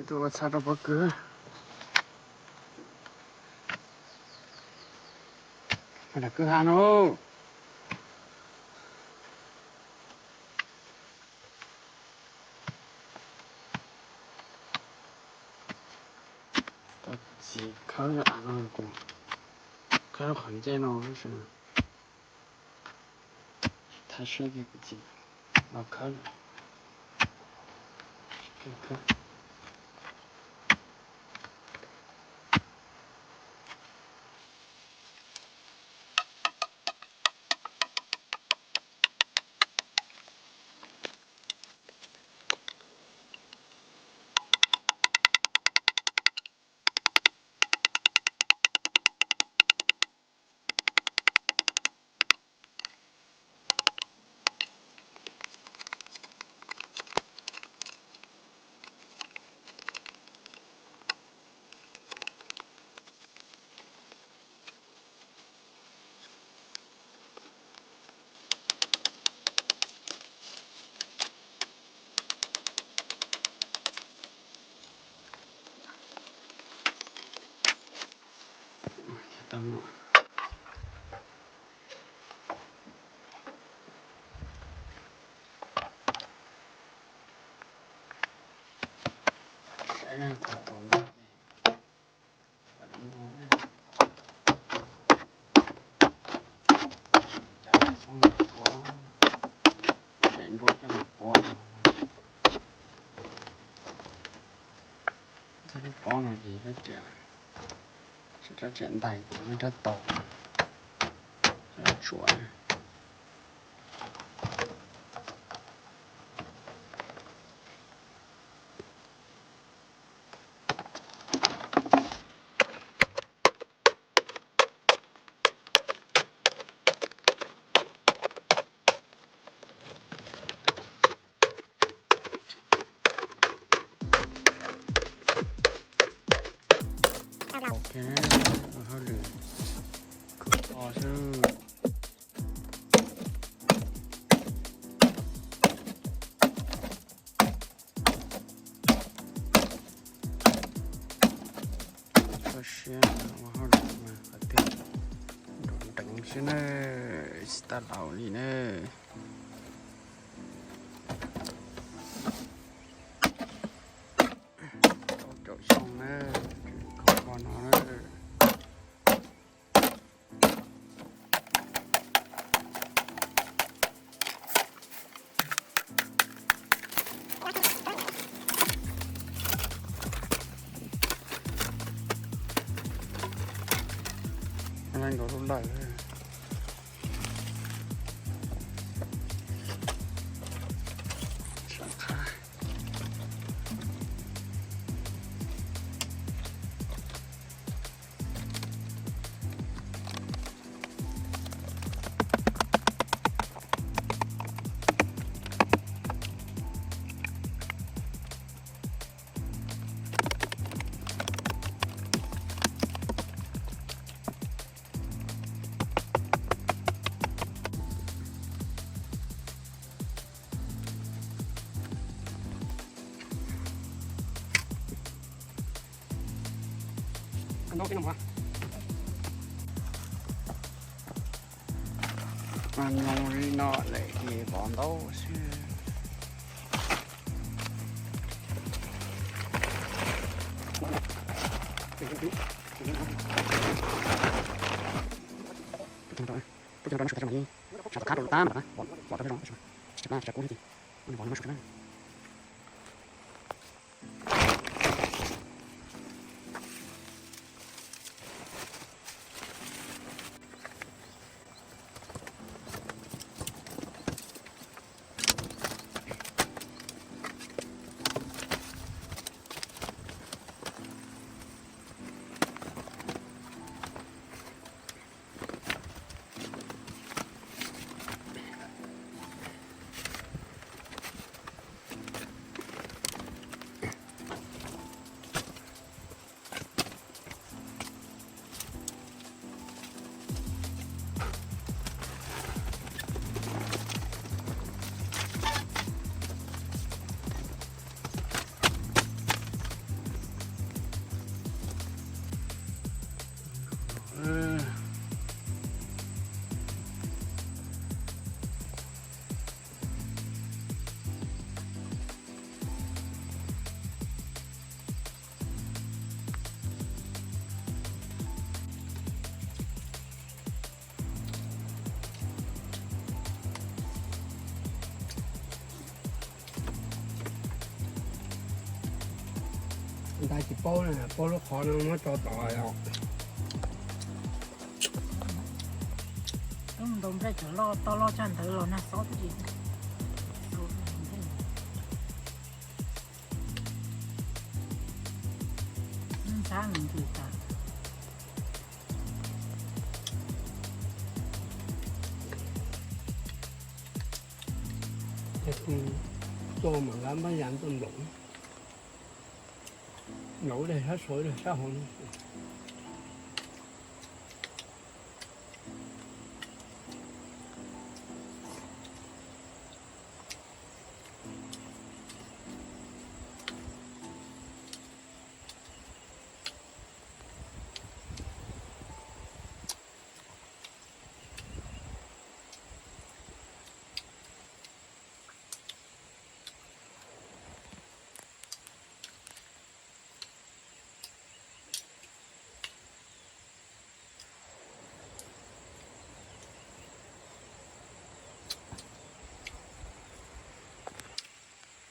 Tuaj ua txhab rau pob kws. Lam kwj ha no. Tau txiv khawb av no kuv khawb qhov ncej no tab sis thaj siab ces kuv txiv los khawb. Pob no ces rab riam ntais, rab taus, tsuam. Ok, ua hauj lwm kho xwb. Tso siab ua hauj lwm mas qhov twg nrov nreev xwb na, tsis tas laus li na. Rau caum xyoo na, kho kho no na. Nkaus lub lawm. Mas no li no lawm ces pov ntaub xwb. Peb cov no tsuas tau zoo li sab tom khab rau lub tab npam na, pov tau peb zoo, tsis pab tsis kub thiab ces ua nws pov no mas sub na. Ntais tsis paub, paub lub qhov no muab tso tod os. Tub ntoo nplej tseem loj, toj loj tshaj ntawd los nag xob twb tsis ntxhab me ntsis tas. Tuaj mam nqa npab ya tuaj nplaum, nplaum ib daig sab saud ib daig sab hauv no.